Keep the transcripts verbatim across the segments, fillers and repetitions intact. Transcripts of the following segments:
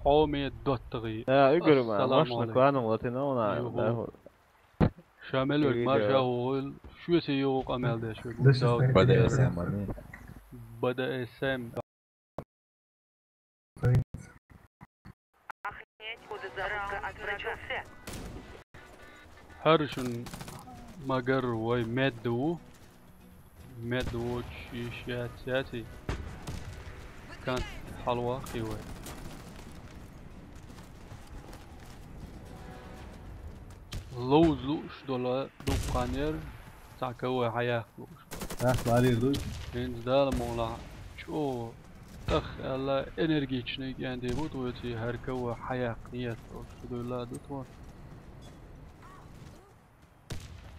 Хьо ме доттагӀий. Да, угар ма, Ассаламу машина алейкум. Кванум латина, вона, Юху. Да, хо. Шамил верг, Юху. Марша хьогӀил, шуьца юху къамел деш верг. This is Дав very Бада good. Эс Эм, ани. Бада Эс Эм. Охранять коды запуска от врага. ХӀара шун магар вай медда ву. Медда вочу йиш яц яций. Кант хьалаваккхий вай. Ловза лууш дола дуккха хан яра, цхьа кавай хьаяккха лууш. Нах ларийр ду? ХӀинца Дала мукъалахь чӀогӀа тӀах аьлла энергичный кӀентий бу тхоьций хӀара кавай хьаяккха ният долуш. Шу дуйла ду тхо.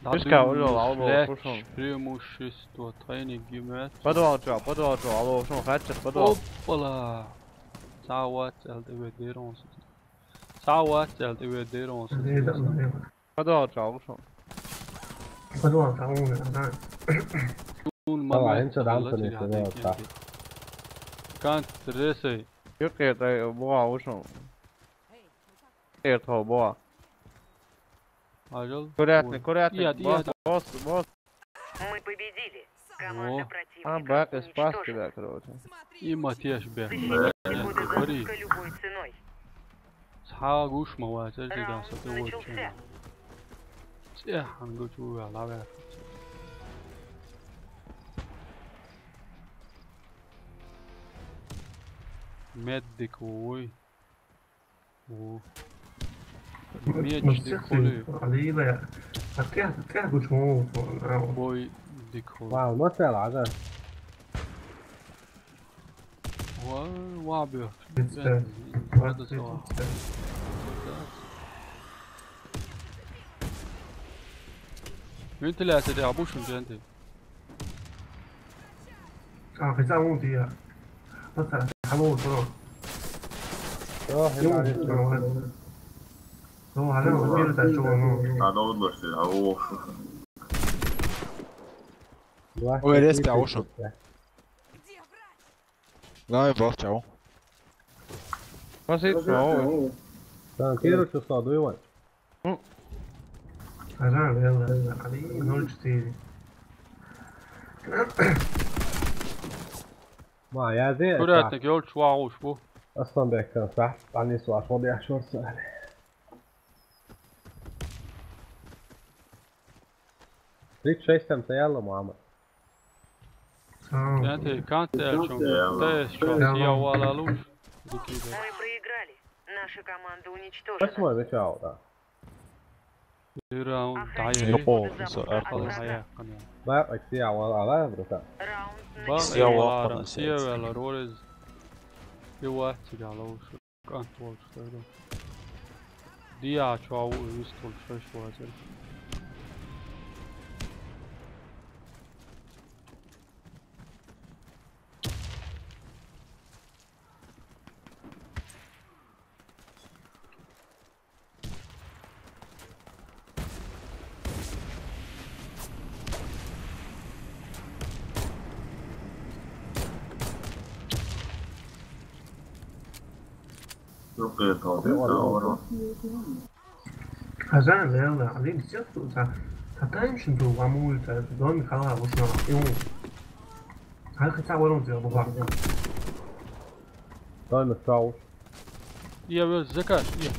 Мишка, дӀадуьйгуш, уйла, алло, лаьтташ, хушун. Преимущество тхайниг гимет. Подвал чу, подвал чу, алло, хушун, хатчас подвал. Оппала! Цхьа вац аьлла тӀе веддера хьуна со. Цхьа вац аьлла тӀе веддера хьуна со. Подвал чу, алло, хушун. Подвал чу, алло, да. Суна ма Давай, май хӀинца дам халати тунис, латин подвал чу. Кенти. Кант ресей. Юкъе тай, буа, хушун. Юкъе тхо, буа. Ажал. Курятник, курятник, Ият, босс, ият. Босс, босс. Мы победили. Команда О. Противника А, бакъ, спас уничтожена. Тебя, короче. И матеш бе. Защитите коды Бари. Запуска любой ценой. Цхьа гуш ма вац, эр диган Раунд са тӀе вочу начался. Чена. ЦӀеххьана гучу вуьгӀа лаваьрхьа. Меддик вуй. Ву. Меч дик хули. Алила. Атя, атя гучмо. Бой дик хули. Вау, ма цела, да. Ва, ва бе. Бицбе. Ва да сова. Вентиляция де абушун дженти. А, хотя он где? Вот так. Алло, что? Всё, Ё, нормально. Ну, алло, вот это что, ну? А, ну, вот, что, алло. Ой, резко, а ушел. Давай, бал, чао. Посмотри, чао. Да, первый число, двоевой. М. Ага, верно, верно. Они ноль четыре. Ма, я де, Курятник, ёлчу вагӀуш бу. Асланбек, сахь, они с вашего дяшурса. Тридцать шесть там стояло, мама. Янте, канте элчун, теш чо, сия вала луш. Мы проиграли. Наша команда уничтожена. Восьмой начало, да. Раунд Охраняйте дайри. Коды запуска от врага. Бакъ, сия вала ала, брата. Раунд Бакъ, начался. Сия вала, сия вала, рорез. Иват, сия луш. КӀант волчу дара. Диа чохь ву вистхула шаьш вазар. Хазан, реально, один всех тут, а, катаемся, тут, вам улица, домик, халал, вот сюда, и он. А хотя бы он сделал, бабах. Дай на стол. Я вез заказ, я.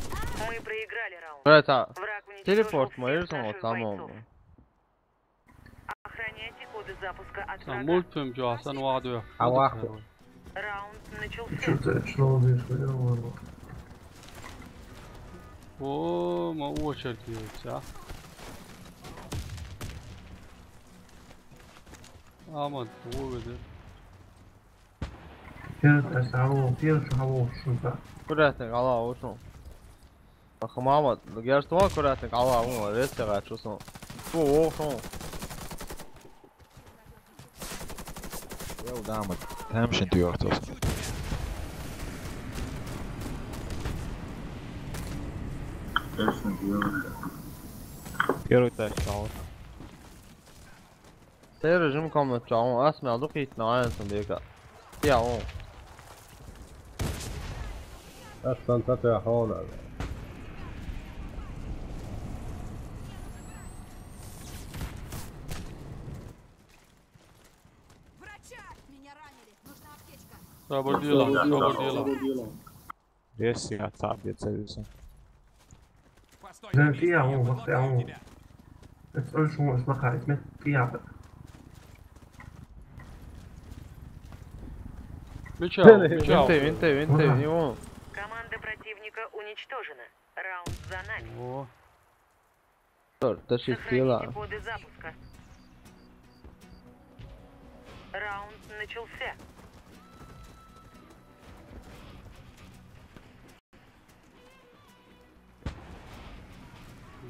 Мы проиграли раунд. Это Враг уничтожил телепорт, всех мои наших самого. Бойцов. Охраняйте коды запуска от врага. Сан мультфильм чохь сан вагӀа доьху. А ваху. Раунд начался. Чё ты, что он здесь, что он? О, ма очередь есть, а? Аман, выведи. Первый раз, алло, первый раз, алло, что-то. Куда ты, алло, ушёл? Ахмамад, герстон куратник Алла вон рестера чусон. Ту вохун. Йо, дамы, тем шин тюртос. Первый тачка. Сера жим комнат чаун, ас мел ду китна айнсан бека. Я он. Ас санта тӀехьа хьона. Собар дела, собар дела. Ресси, а цаб я цевиза. Зен тӀе а хьун, вахта а хьун. Ас цӀуш хьун, ас лакхайт ме тӀе а. Мича, мича. Винте, винте, винте, винте. Команда противника уничтожена. Раунд за нами. О. Тор, тащи сила. Сохраните коды запуска. Раунд начался.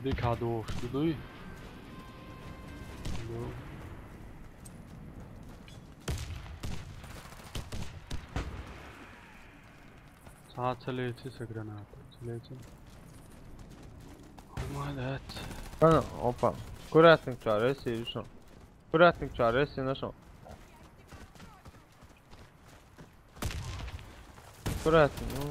Дика дохуш ду дуй? Ду. Цхьа ца леци са граната. Ца леци. Молодец. А, опа. Аккуратненько чу ресси, ну что? Аккуратненько чу ресси, ну что? Аккуратно, ну.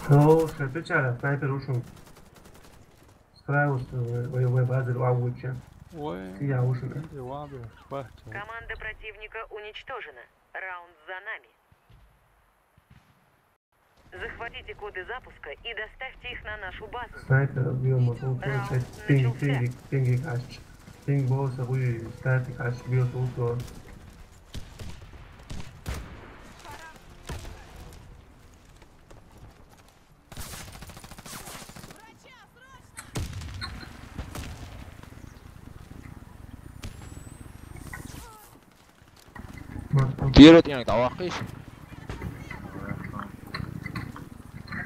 Слушай, ты чё, снайпер ушел. Справился, вы, вы, вы базар, а вы чё? Ой, я ушел. Ой, ладно, хватит. Команда противника уничтожена. Раунд за нами. Захватите коды запуска и доставьте их на нашу базу. Снайпер убил мотор, получается, пинг, пинг, пинг, кач. Пинг босса хуй, снайпер кач, бьёт мотор. Первый тренинг, а вахиш?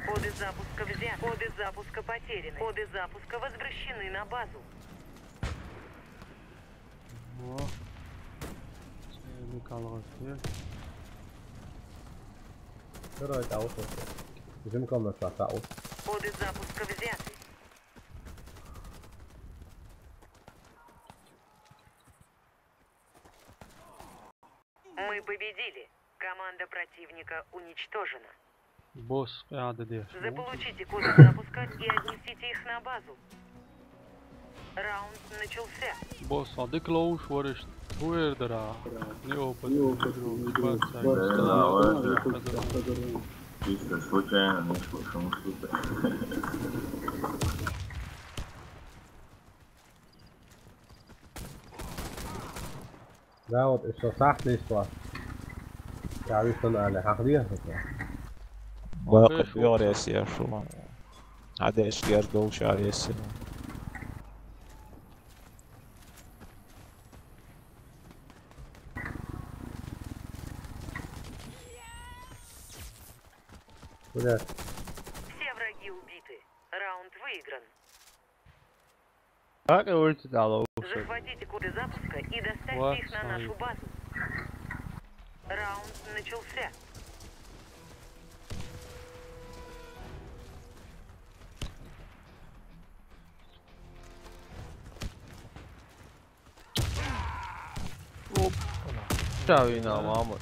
Коды запуска взяты. Коды запуска потеряны. Коды запуска возвращены на базу. Во. Сени калгъа. Короче, аут. Bizim комната аут. Коды запуска взяты. Мы победили. Команда противника уничтожена. Босс, я да деш. Заполучите коды запуска и отнесите их на базу. Раунд начался. Босс, а дика ловш вариш туэр дара. Не опыт, не опыт, не опыт. Чисто случайно, не слушал, не слушал. Да, вот ещё сахлишла. Я вижу, она, али, хахлия, это. Бакъ, бакъ, ёрес, я шула. Адеш гердол шарес. Блядь. Все враги убиты. Раунд выигран. Как его эти дало? Захватите коды запуска и доставьте их на нашу базу. Раунд начался. Оп. Чавина, мама.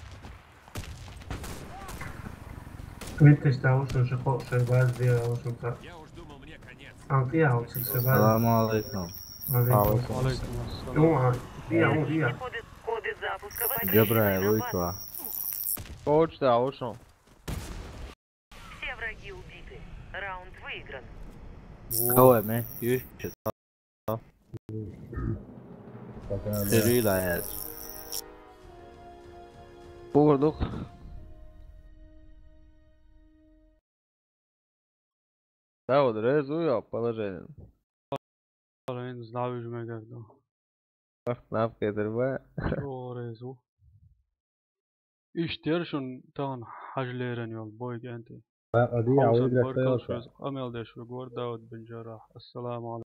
Винтаж таушен, шахо, шайбаз, дия, аушен, ка. Я уж думал, мне конец. Ам, дия, аушен, шайбаз. Саламу алейкум. Алейкум. Алейкум ассалам. Дия, дия. Коды, коды запуска. Доброе утро. Коч таушен. Все враги убиты. Раунд выигран. Кого, ме? Юрчит. Сервила яз. Бугурдук. Да, вот резу я положение. Блин, знаю, же мега. Вахт нап гезир ба. Чо резу. Иштер шун тан хьажлерен йол бой генти. Ба, ади, Хомсан ави, баркал грехта шуз, амел деш вегор Дауд бин Жаррах. Ассаламу алейкум.